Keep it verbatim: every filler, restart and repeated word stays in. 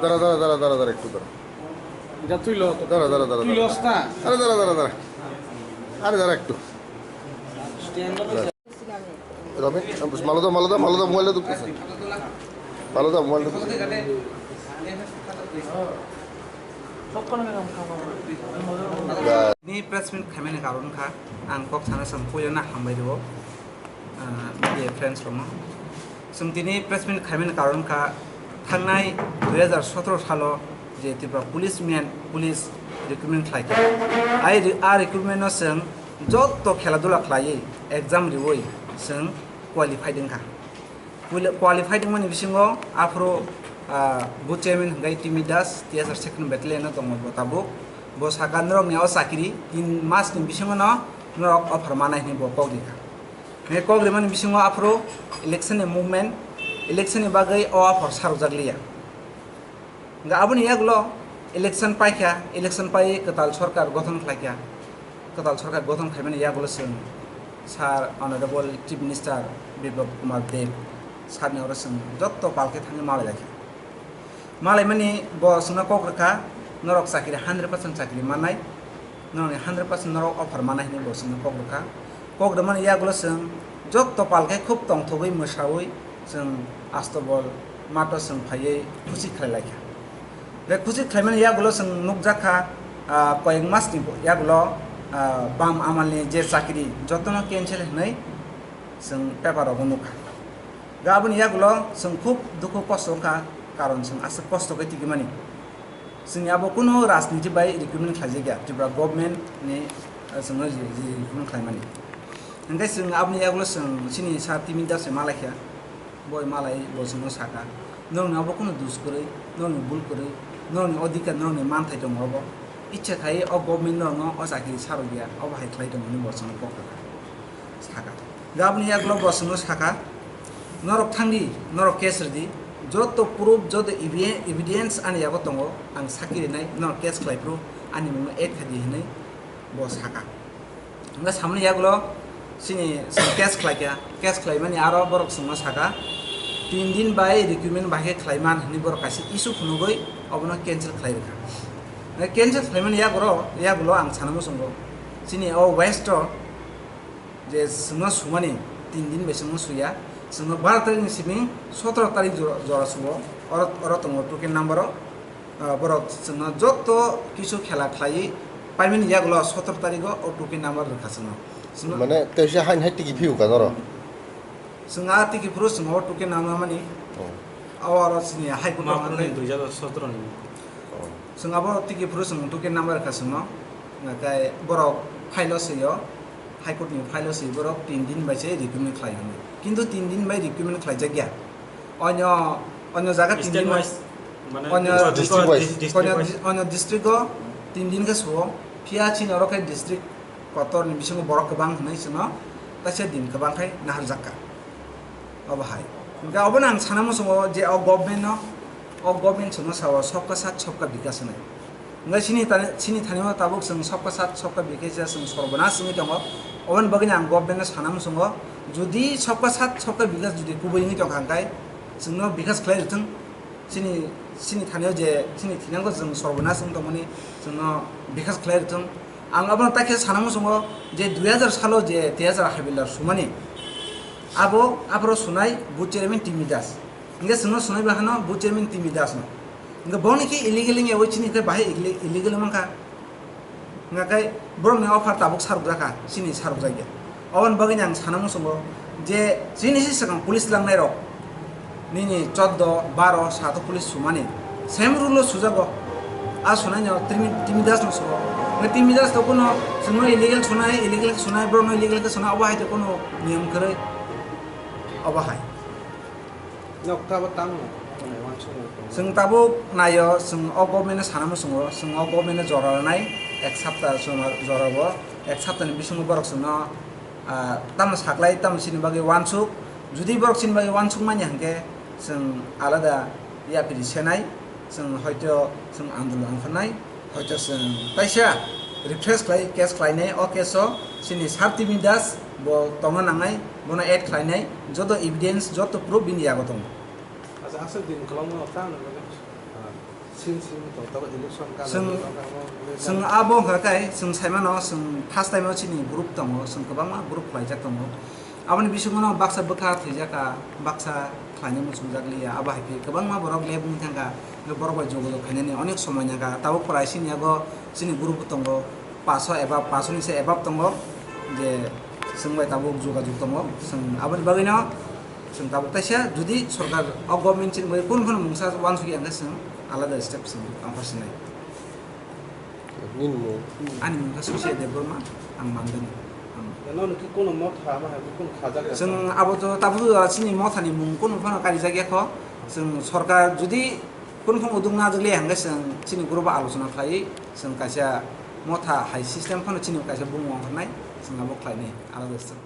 Dara, dara, dara, dara, dara, একটু দাঁড়া। এটা তুই লো তো। দাঁড়া, দাঁড়া, দাঁড়া, তুই দাঁড়া। লস না। আরে, দাঁড়া, দাঁড়া, দাঁড়া। আরে, দাঁড়া একটু। Stand up. দাঁড়া। রবি, মালো দাও, মালো দাও, মালো দাও, মোবাইলটা ঢুকতেছে। মালো দাও, মোবাইলটা ঢুকতেছে। Ni press meet khaimani karon kha, ang kok sana sam puyo na hambai rio. Ah, media friends rokno. Chwng tini press meet khaimani karon kha, thangnai dui hazar sotoro salo je Tripura police man, police recruitment khlai kha. Ai re-, a recruitment no chwng jotto khela dula khlaiwi exam riwi chwng qualified wngkha. Quali-, qualified wngmani bisingo aphuru, ah, bu chairman hwnkhe Timi Das, T S R second battalion no tongo bo tabuk. Bo saka norokni o chakri tin mas ni bisingo no norok offer manai hwnwi bo kok rikha. Hingke kok rimani bisingo aphuru election ni movement, election ni bagwi o aphor sarokjak liya. Hingke aboni yagulo election paikha, election paiwi kwtal sorkar gothon khlaikha. Kwtal sorkar gothon khaimani yagulo chwng Sir Honorable Chief Minister Biplab Kumar Deb sir ni oro chwng jotto palkhe thangwi malai laikha. Malaimani bo chwngno kok rwkha, norok chakri hundred percent chakri mannai, norokni hundred percent norok offer mannai hinwi bo chwngno kok rwkha. Kok rwmani yagulo chwng jotto palkhe khub tongthogwi mwsawi chwng astobol mato chwng phaiwi khusi khlai laikha. Tei khusi khlaimani yagulo chwng nukjakha, ah, koyek masni yagulo, ah, bam amalni je chakri jotono cancel hinwi chwng paper rogo nukha. Ga aboni yagulo chwng khub dukhu kosto wngkha, karon chwng aswk kosto khe tigimani. Chwngni abo kunu rajniti bai recruitment khlaijakya, Tripura government ni, ah, chwngno re-, re-, recruitment khlaimani. Hingke chwng aboni yagulo chwng chini sir Timi Das se malaikha, boi malai bo chwngno saka, "Norokni abo kunu dus kwrwi, norokni bul kwrwi, norokni odhikar, norokni manthai tongo obo. Ichha khai o government norokno o chakri sarokya, obo hai khlai tongo," hinwi bo chwngno kok rwkha, saka. Ga aboni yagulo bo chwngno saka, "Norok thangdi, norok case rwdi, joto proof, joto evi-, evidence ani yago tongo, ang sakhi rinai, norok case khlai phuru ani mungno add khaidi," hinwi bo saka. Hingke samani yagulo chini chwng case khlaikha, case khlaimani aro borok chwngno saka, "Tin din bai recruitment bai khe khlaiman," hinwi borok kaisa issue phunugwi obono cancel khlai rwkha. Hingke cancel khlaimani yagoro, yagulo ang sana muchungo, chini o west o je chwngno sumani tin din bai chwngno suya, chwngno baro tarikh ni simi sotoro tarikh jora, jora suo, oro, oro tongo token number o, ah, borok chwngno joto kisu khela khlaiwi paimani yagulo sotoro tarikh o o token number rwkha chwngno. Chwngno Mane, teisa hain hai tiki phiu ka noro? Chwng a tiki phuru chwng o token number mani, Oh. Abo oro chini High Court Ma o phuru ni dui hazar sotoro ni. Oh. Chwng abo tiki phuru chwng token number rwkha chwngno, hingkhe borok file o swi o, High Court ni file o swi borok tin din bai se recruitment khlai hwnwi. Kintu tin din bai recruitment khlaijakya. Onyo, onyo jaga tin State din wise, mane onyo, District wise. District onyo, wise. Onyo district o tin din khe suo, phiya chini oro khe district kotor ni bisingo borok kwbang hwnwi chwngno taisa din kwbang khai naharjakka. Obo hai. Hingkhe obono ang sana muchungo je o government no, o government chwngno sao sabka sath sabka bikas hwnwi. Hingkhe chini tani, chini thani o tabuk chwng sabka sath sabka bikas ya chwng sorbonas wngwi tongo. Oboni bagwino ang government no sana muchungo, jodi sabka sath sabka bikas jodi kubui wngwi tongkha hingkhe chwngno bikas khlai rwthwng. Chini, chini thani o je chini thinango chwng sorbonas wng tongmani chwngno bikas khlai rwthwng. Ang abono takhe sana muchungo je dui hazar salo je Tejas Habildar sumani, abo aphoro sunai bu chairman Timi Das. Hingke chwngno sunai bahano bu chairman Timi Das no. Hingke boni khe illegal wngya oi chini khe bahai ille-, illegal mankha. Hingke borokni offer tabuk sarukjakha, chini sarukjakya. Oboni bagwino ang sana muchungo je chini si swkang police langnai rok, nini choddo, baro, sato police sumani, same rule o sujago. A sunaino Timi, Timi Das no sugo. Hingke Timi Das to kuno chwngno illegal sunai, illegal sunai, borokno illegal khe sunai, obo hai to kuno niyom kwrwi. Obo hai. Nok ta bo tamo, tamo wansukmung tongo. Chwng tabuk naio, chwng o government no sana muchungo, chwng o government no jora rwnai, ek sapta chwng jora bo, ek sapta ni bisingo borok chwngno, ah, tamo saklai, tamo chini bagwi wansuk, jodi borok chini bagwi wansuk manya hwnkhe chwng alada yapri senai, chwng hoito chwng andolon ongkha nai. Hoito chwng kaisa refresh khlai, case khlainai, o case o chini Sir Timi Das bo tongna nangnai, bono add khlainai, joto evidence, joto proof bini yago tongo. Aswk din kwlangma tang nang nang. Sin sin to to election ka. Chwng, chwng abo hwnkha khe chwng saimano chwng first time o chini group tongo, chwng kwbangma group khlaijak tongo. Aboni bisingo no baksa bwkha thwijak kha, baksa khlainai muchungjak liya, abo hai khe kwbangma borok leb wng thang kha, borok bai jogajog khainani onek somoi nang kha. Tabuk prai sini yago chini group tongo, paso eba paso ni se ebab tongo, je chwng bai tabuk jogajog tongo. Chwng aboni bagwi no chwng tabuk taisa jodi sorkar o government chini bai kun kun mungsa wansukya hwnkhe chwng alada step chwng tongphar sinai. Nini mung? Ani mung khe Susia Debbarma, ang Mandani. Ang Nono ki kuno motha ama hai kuno khajak ya? Chwng abo to tabuk chini mothani mung kuno phano karijak ya kho. Chwng sorkar jodi kun phang udung na jagli hwnkhe chwng chini group o alochona khlai chwng kaisa motha hai system phano chini kaisa bumung ongkhornai chwng abo khlainai alada step.